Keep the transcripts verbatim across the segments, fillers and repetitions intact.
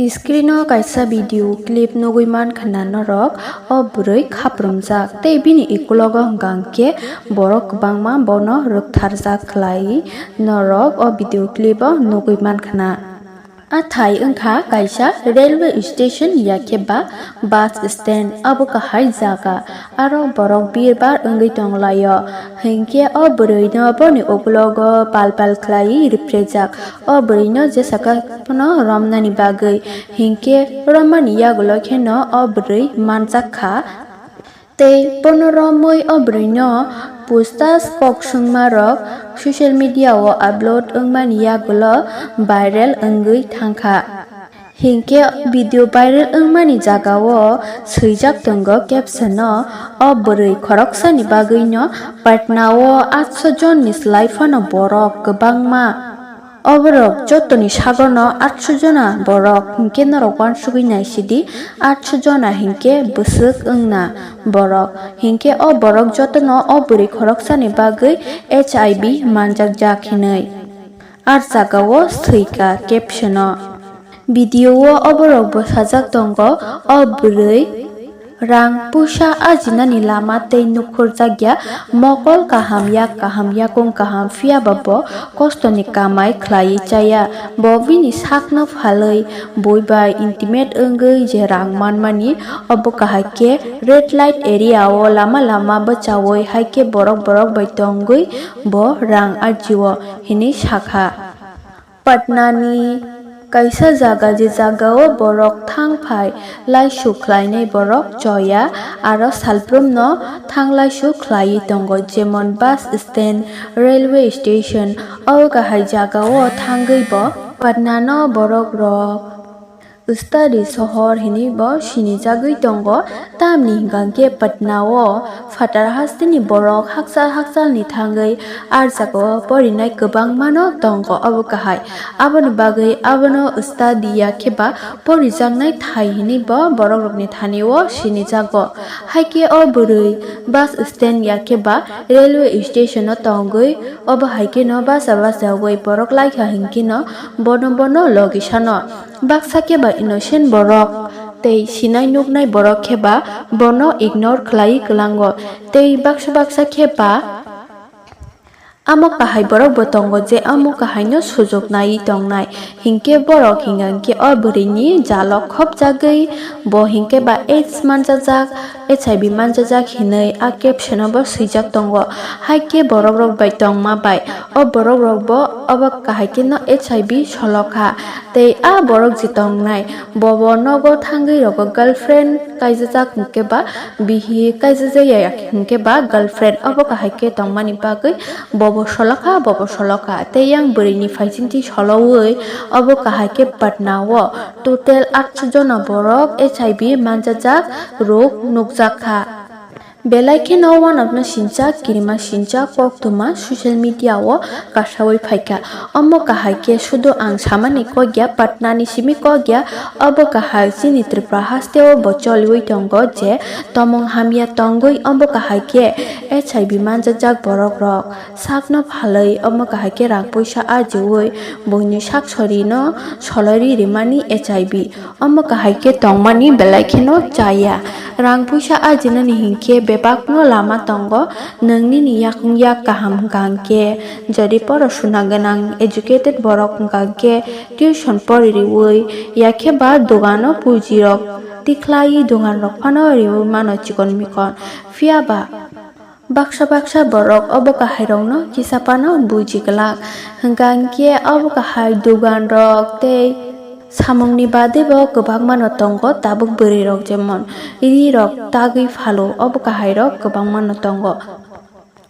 Screen o kaisa video clip nugwi mankha na norok, o bwrwi khaprumjak tei bini ukulogo hwnkha hwnkhe borok kwbangma bono rwktharjak khlai norok o video clip o nugwi mankha na. A thai wngkha kaisa railway station yakhe ba bus stand, abo kahai jaga. Aro borok birbar wngwi tonglaio, hinkhe o bwrwino boni ukulogo pal pal khlaiwi rwphrejak. O bwrwino jesaka phano romnani bagwi, hinkhe romani yagulo kheno o bwrwi manjak kha. Tei bono romwi o bwrwino pustash kok swngmarok social media o upload wngmani yagulo viral wngwi thangkha. Hinkhe video viral wngmani jagao swijak tongo caption o, o bwrwi khoroksani bagwino Patna o atso jonni slai phano borok kwbangma. Oborok jotoni sagono atso jona borok, hinkhe norok uansugwi naisidi, atso jona hinkhe bwswk wngna borok. Hinkhe o borok jotono o bwrwi khoroksani bagwi H I V manjakjak hinwi. Ar jagao swika caption o. Video o oborok bwsajak tongo, o bwrwi rang puisa ajinani lama tei nukhurjakya, mokol kaham, yak kaham, yakung kaham, phiyaba bo kostoni kamai khlaiwi chaya. Bo bini sakno phalwi bui bai intimate wngwi je rang manmani, obo kahai khe red light area o lama lama bwchaui hai khe borok borok bai tongwi bo rang ajio hinwi sakha. Patna ni kaisa jaga, je jagao borok thang phai laisu khlainai borok choya, aro salbrumno thang laisu khlaiwi tongo, jemon bus stand, railway station, o kahai jagao thangwi bo Patna no borok rok study sohor hinwi bo sinijagwi tongo, tamni hwnkha khe Patna o phatar hasteni borok hakchal hakchalni thangwi ar jagao porinai kwbangmano tongo obo kahai. Aboni bagwi abono study ya khe ba porijaknai thai hinwi bo borokrokni thani o sinijago. Hai khe o bwrwi bus stand ya khe ba railway station o tongwi, obo hai kheno basa basa oi borok laikha hinkhe no bono bono logisano. Baksa khe ba innocent borok tei sinai nuknai borok khe ba bono ignore khlaiwi kwlango, tei baksa baksa khe ba amo kahai borok bo tongo je amo kahai no sujuk naiwi tongnai, hinkhe borok hinkha hinkhe o bwrwini jalo khopjagwi bo hinkhe ba AIDS manjajak, H I V manjajak hinwi a caption o bo swijak tongo. Hai khe borok rok bai tongma bai o borok rok bo obo kahai khe no H I V solokha. Tei a borok je tongnai, bo bo nogo thangwi rogo girlfriend kaijajak hinkhe ba bihik kaijajaya hinkhe ba girlfriend, obo kahai khe tongmani bagwi bo bo solokha, bo bo solokha. Tei yang bwrwini phaisinti solowi obo kahai khe Patna o total atso jona borok H I V manjajak rok nukjakha. Belai kheno uanokno sincha, kirima sincha, koktwma social media o kasaui phaikha. Omo kahai khe sudu ang samani kok ya, Patna ni simi kok ya, obo kahai chini Tripura haste o bo choliui tongo je tomong hamya tongwi obo kahai khe H I V manjajak borok rok sakno phalwi omo kahai khe rang puisa ajiui buini sak sorino solori rimani H I V. Omo kahai khe tongmani belai kheno chaya. Rang puisa ajinani hinkhe bebakno lama tongo, nwng nini yakung yak kaham hwnkha hinkhe, jodi porosuna gwnang educated borok hwnkha hinkhe tuition pori riui, yakhe ba dogano puji rok tikhlaiwi dogan rok phano riui mano chikon mikon. Phiya ba, baksa baksa borok obo kahairokno kisa phano buji glak, hwnkha hinkhe obo kahai dogan rok tei samungni bade bo kwbangmano tongo tabuk bwrwi rok, jemon ri rok tagwi phalo, obo kahairok kwbangmano tongo.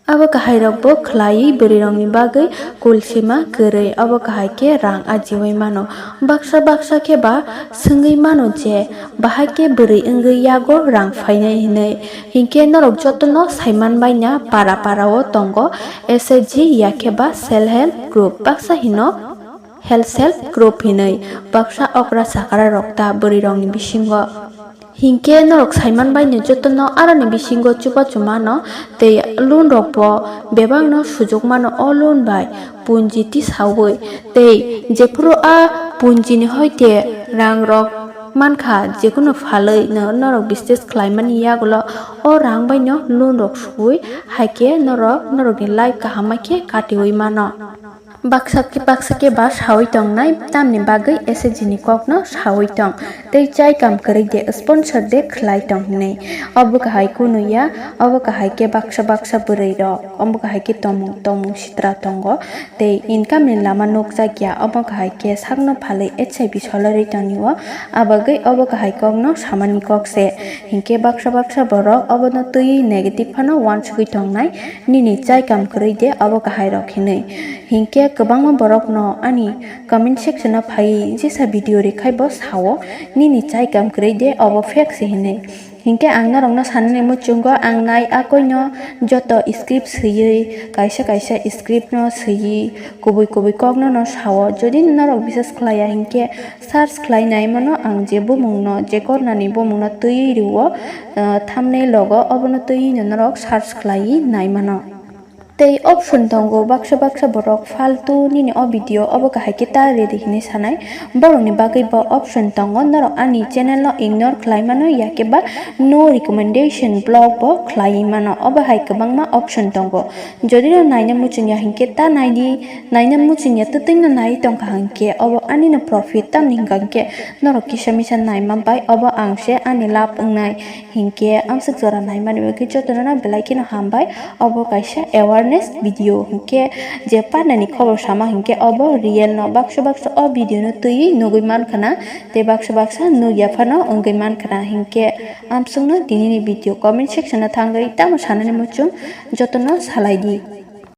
Abo kahairok bo khlaiwi bwrwirokni bagwi kulsima kwrwi, obo kahai khe rang ajiui mano. Baksa baksa khe ba swngwi mano je, bahai khe bwrwi wngwi yago rang phainai hinwi. Hinkhe norok jotono saiman baina para para o tongo S H G yakhe ba self help group, baksa hino health self group hinwi, baksa okra chakra rok ta bwrwi rokni bisingo. Hinkhe norok saiman baino jotono aroni bisingo chubachu mano tei loan rokbo bebakno sujuk mano o loan bai punji tisaui, tei jephuru a punjini hoite Rang rok mankha, jekunu phalwi no norok business khlaimani yagulo o rang bai no loan rok suwi, haikhe norok norokni life kaham khe katiwi mano. Baksa khe baksa khe ba sawi tongnai, tamni bagwi S H G ni kokno sawi tong, tei chai kam kwrwi de sponsor de khlai tong hinwi. Obo kahai kunu ya, obo kahai khe baksa baksa bwrwi rok, obo kahai khe tongmung tongmung sitra tongo, tei income ni lama nukjakya, obo kahai khe sakno phalwi H I V solarwi tongni o, abagwi obo kahai kokno samani kok se. Hinkhe baksa baksa borok obono twiwi negative phano uansugwi tongnai, nini chai kam kwrwi de obo kahai rok hinwi. Hinkhe kwbangma borokno ani comment section o phaiwi jesa video rikhai bo sao, nini chai kam kwrwi de obo fake se hinwi. Hinkhe ang norokno sanani muchungo ang nai akoino joto script swiwi, kaisa kaisa script no swiwi, kubui kubui kokno no sao. Jodi norok bisas khlaiya hinkhe search khlai nai mano, ang je bumungno, je kornani bumungno twiwi rwo, ah, thumbnail logo, obono twiwi no norok search khlaiwi nai mano. Tei option tongo, baksa baksa borok faltu nini o video obo kahai khe ta redi hinwi sanai, borokni bagwi bo option tongo. Norok ani channel no ignore khlai mano, yakhe ba no recommendation block bo khlaiwi mano, obo hai kwbangma option tongo. Jodi no naina muchungya hinkhe ta naidi, naina muchungya twtwino nai tongkha hinkhe obo ani no profit, tamni hwnkha hinkhe norok kisa misa naima bai obo ang se ani lab wngnai. Hinkhe amswk jora naimani bagwi jotono no belai kheno hambai. Obo kaisa awareness video, hinkhe je panani khobor sama hinkhe obo real no, baksa baksa o video no twiwi nugwi mankha na, tei baksa baksa nukya phano wngwi mankha na. Hinkhe amswkno tinini video comment section o thangwi tamo sanani muchung jotono salai di.